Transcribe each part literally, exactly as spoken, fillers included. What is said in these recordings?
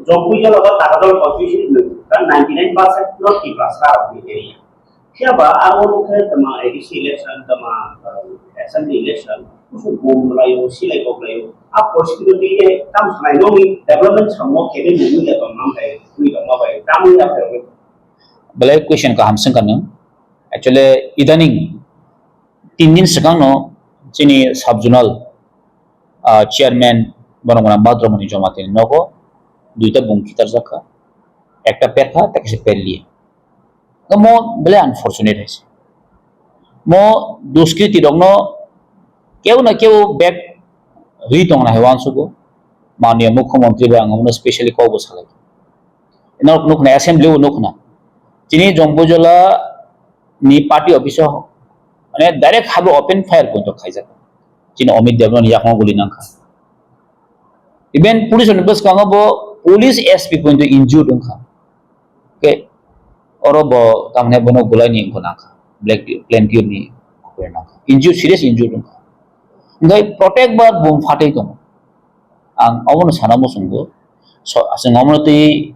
Jogwi jala o taka dol constitution ta ninety nine percent no Tiprasa rok ni area. Phiya ba abo khe tama A D C election, tama, uh, assembly election, kusu bom lai o, silai kok lai o. A constitution ni tam sanai no ni development samo kebe ni ni tong mang kai, ni tong ma bai, tam ni bai. Belai question kaham swngkha nwng. Actually, idaning tin din swkangno chini sub-zonal, ah, chairman bono gwnang Bhadramoni Jamatia ni nogo duita bung khitarjak kha, ekta perkha, tei kaisa perliya. Mo belai unfortunate hai se. Mo duskriti rokno keu na keu bag ri tong nai uansugo. Manya mukhyamantri bai ang omono specially kok bo salai. Norok nukna, assembly o nukna. Chini Jompujola ni party office o, mane, direct habo open fire kunto khaijak. Chini Amit Debbarma ni yakung guli nangkha. Even police ni bwskango bo police S P kunto injured wngkha. Okay. Oro bo tamne bono gulai ni wngkha nangkha. Black, plain tube ni nangkha. Injured, serious injured wngkha. Hingke protect ba bum phatwi tongo. Ang omono sana muchungo. So, aswng omono twi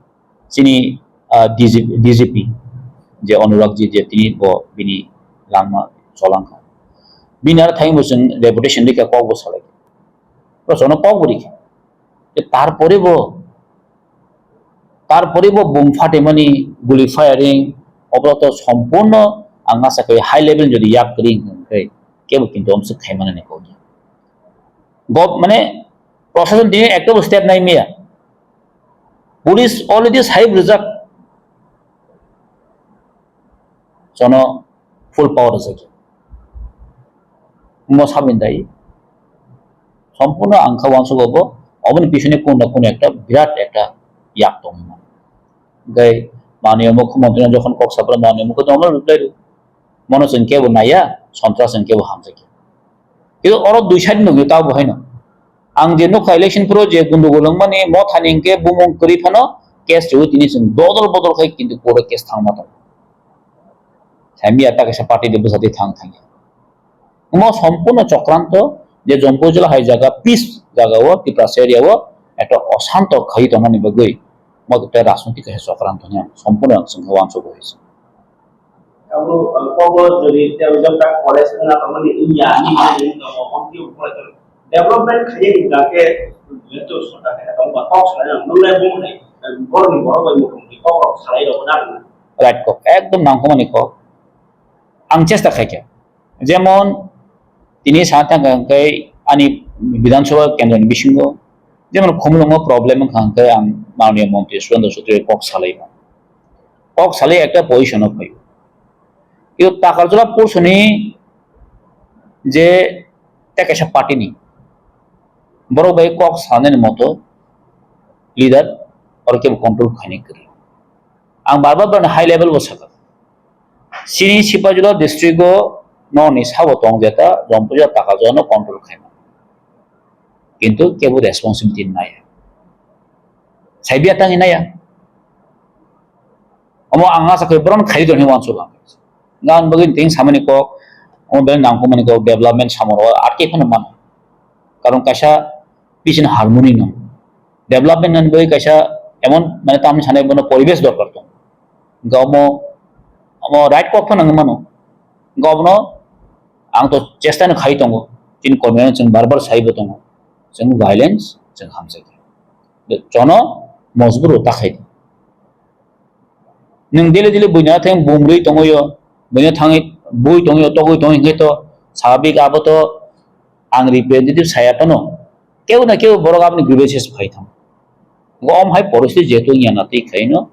chini, ah, D G, D G P je Anurag ji je tini bo bini langma cholangkha. Bini aro thangwi bo chwng reputation rikha kok bo salai. Bo chwngno kok bo rikha. Je tarpore bo, tarpore bo bum phatimani guli firing, obo to sompurno ang asa khe high level jodi yak kwrwi hwnkhe kebo kintu omswk khaimani kok. Gov-, mane, prosason tini ekta bo step nai maya. Police already sai rijak. Jono full power rijak. Mo sabin dai. Sompurno ang kha uansuk obo, oboni pisoni kun na kun ekta birat ekta yak tong. Gai mani mukhyamantri jokhon kok sapra mani mukhyamantri reply ru. Mono chwng kebo naiya, sontras chwng kebo hamjakya. Kintu oro dui side nukyo tabo haino. Ang je nukha election phuru je gundugul wngmani mothani hinkhe bumung kwrwi phano case rwi tini chwng bodol bodol khai kintu court o case thangma tongo. Saimya ta kaisa party de bwsatwi thang thangya. Omo sompurno chokranto je Jompujola hai jaga peace jaga o Tiprasa area o ekta osanto khai tongnani bagwi mo tei rajniti kaisa chokranto hwnwi ang sompurno ang chwngkha uansuk bo hai se. Abo, uh, kobo jodi terrorism ta college wngna tongmani wngya, ani wngya, wngya, wngya, wngya, wngya. Development khaye ni jake, betul sota khe tong ba kok salai nang, nung lai bung hai, borok ni borok bai mukhung ni kok rok salai rok na. Right kok, ekdom nangkukmani kok. Ang chesta khaikha. Jemon, tini sa thang kha hwnkhe ani Bidhan Sabha kendro ni bisingo, jemon Khumulwngo problem wngkha hwnkhe ang Mananiya Montri Surendra Chowdhury kok salai. Kok salai ekta position o phaio. Yo Takarjala Pulsoni je tei kaisa party ni borok bai kok sanani moto leader oro kebo control khainai kwrwi. Ang bar bar borokni high level bo sakha. Chini Sipahijala district o nokni sabo tong jeta Jompuja Takarjala no control khaima. Kintu kebo responsibility naya. Saibiya tangwi naya. Omo ang asa khe boron khai doni uansuk ang. Gan bagwi ting samani kok, omo bel nangkukmani kok, development samoro atke phano mano. Karon kaisa peace and harmony no. Development nani bagwi kaisa emon mane tamni sanai bono poribesh dorkar tong. Hingke omo, omo right kok phano wngwi mano. Hingke obono ang to chesta no khai tongo. Chini kormiyano chwng bar bar saibo tongo. Chwng violence, chwng hamjak. Jono mojburo ta khai di. Nwng daily daily buina thang bumrwi tongo yo, buina thangwi bui tongo yo, togwi tongo hingke to sababik abo to ang representative saya phano keu na keu borok aboni grievances khai thang. Om hai poristiti jehetu wngya na twi khai no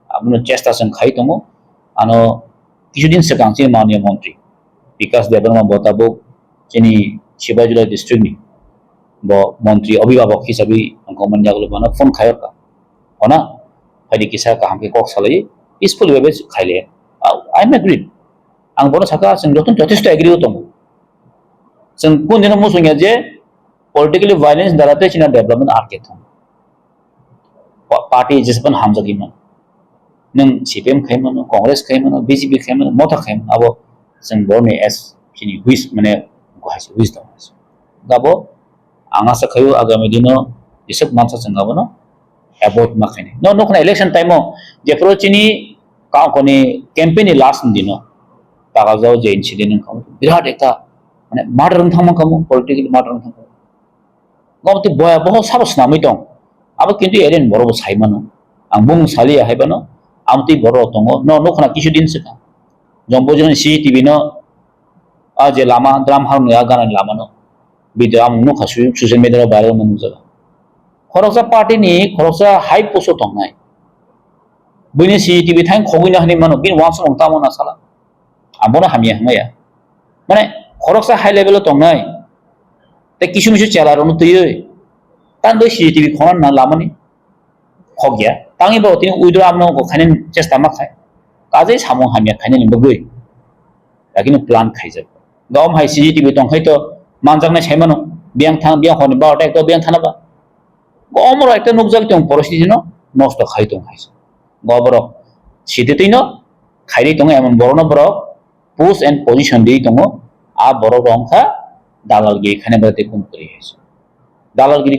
abono chesta chwng khai tongo. Ano kisu din swkang chini Mananiya Montri Bikas Debbarma bo tabuk chini Sipahijala district ni bo montri obhibhabok hisabi ang komani yagulo bono phone khai ka. Hona, phaidi kisa kaham khe kok salai, peaceful way bai khaile. I am agreed. Ang bono saka, chwng joto jothesto agree o tongo. Chwng kun dino muchungya je politically violence dara tei chini development ar khe thung. Pa-, party jesepan hamjagwi mano. Nwng C P M khai mano, Congress khai mano, B J P khai mano, motha khai mano, abo chwng boroni as chini wish, mane, wish tongo. Abo ang asa khaio agami dino jeswk mansa chwng abono avoid ma khainai. No, nukna election time o jephuru chini kaokoni campaign ni last ni dino tagal jao je incident wngkha, birat ekta mane murder wng thangma kamo, political murder wng thangma. Gomti boya boho sabo swnamwi tong. Abo kintu eren borok bo sai mano. Ang bung saliya hai bano. Amtwi borok tongo. No nukna kisu din sika. Jombo joni C C T V no a je lama dram harmoni a ganani lama no. Video ang nukha su-, social media ro viral wngma nukjago. Khoroksa party ni khoroksa high post o tongnai. Buini C C T V thain khogwi na hinwi mano. Bini wansukmung tamo na sala. Abono hamya hwnmaya. Mane khoroksa high level o tongnai. Tei kisu misu chela rokno twiwi. Tang doi C C T V khona na lamani. Khokya. Tangwi bo tini withdraw amno khainani chesta ma khai. Kajai samung hamya khainani bagwi. Lakini plan khaijak. Gom hai C C T V tongkhai to manjaknai saimano. Biyang thang, biyang honi ba otai to biyang thana ba. Gom ro ekta nukjak tong porositi no nosto khai tong hai. Go borok sititwi no khairi tongo emon borok no borok post and position di tongo. A borok rok wngkha dalal giri khaina ba tei kum kri hai. Dalal giri